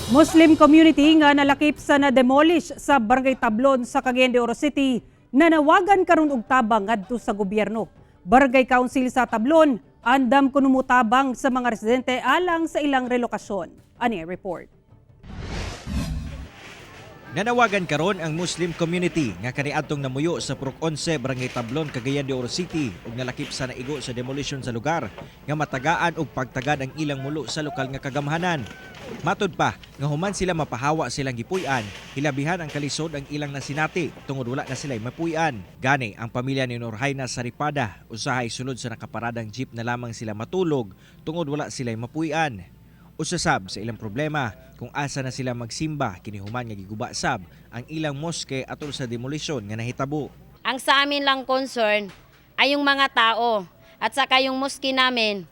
Muslim community nga nalakip sa na-demolish sa Barangay Tablon sa Cagayan de Oro City nanawagan karon og tabang ngadto sa gobyerno. Barangay Council sa Tablon andam kuno motabang sa mga residente alang sa ilang relokasyon. Ani report. Nanawagan karon ang Muslim community nga kaniadtong namuyo sa Purok 11, Barangay Tablon, Cagayan de Oro City ug nalakip sa naigo sa demolition sa lugar nga matagaan og pagtagad ang ilang mulo sa lokal nga kagamhanan. Matod pa nga human sila mapahawa silang gipuy-an, hilabihan ang kalisod ang ilang nasinati tungod wala na sila mapuy-an. Gani ang pamilya ni Norhaina Saripada usahay sulod sa nakaparadang jeep na lamang sila matulog tungod wala sila mapuy-an. Usa sab sa ilang problema kung asa na sila magsimba kini human nga giguba sab ang ilang moske atol sa demolisyon nga nahitabo. Ang sa amin lang concern ay yung mga tao at saka yung mosque namin,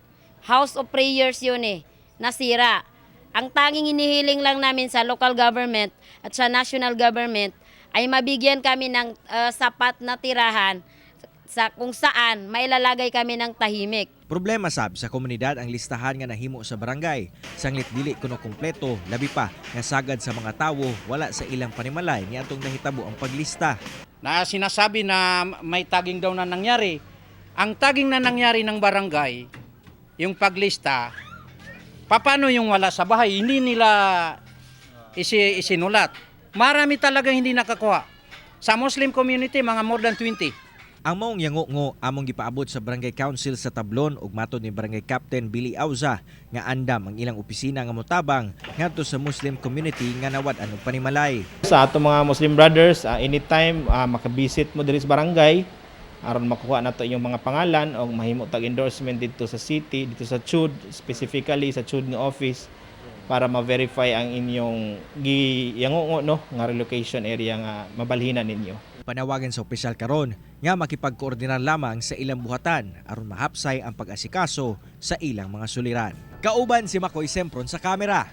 house of prayers yun eh, nasira. Ang tanging inihiling lang namin sa local government at sa national government ay mabigyan kami ng sapat na tirahan sa kung saan mailalagay kami ng tahimik. Problema sab sa komunidad ang listahan nga nahimo sa barangay. Sanglit dili kuno kumpleto, labi pa nga sagad sa mga tawo wala sa ilang panimalay niadtong nahitabo ang paglista. Na sinasabi na may tagging daw na nangyari. Ang tagging na nangyari ng barangay, yung paglista, paano yung wala sa bahay? Hindi nila isinulat. Marami talaga hindi nakakuha. Sa Muslim community, mga more than 20. Ang maong yango among gipaabot sa Barangay Council sa Tablon ug matod ni Barangay Captain Billy Auza nga andam ang ilang opisina nga motabang ngadto sa Muslim community nga nawad-an og panimalay. Sa ato mga Muslim brothers, anytime makabisit mo diri sa barangay aron makuha nato inyong mga pangalan o mahimo tag endorsement dito sa city, dito sa CHUD, specifically sa CHUD nga office para ma-verify ang inyong giyango no nga relocation area nga mabalhinan ninyo. Panawagan sa opisyal karon nga makipagkoordinar lamang sa ilang buhatan aron mahapsay ang pag-asikaso sa ilang mga suliran. Kauban si Makoy Sempron sa kamera.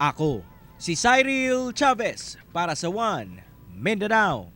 Ako, si Cyril Chavez para sa One Mindanao.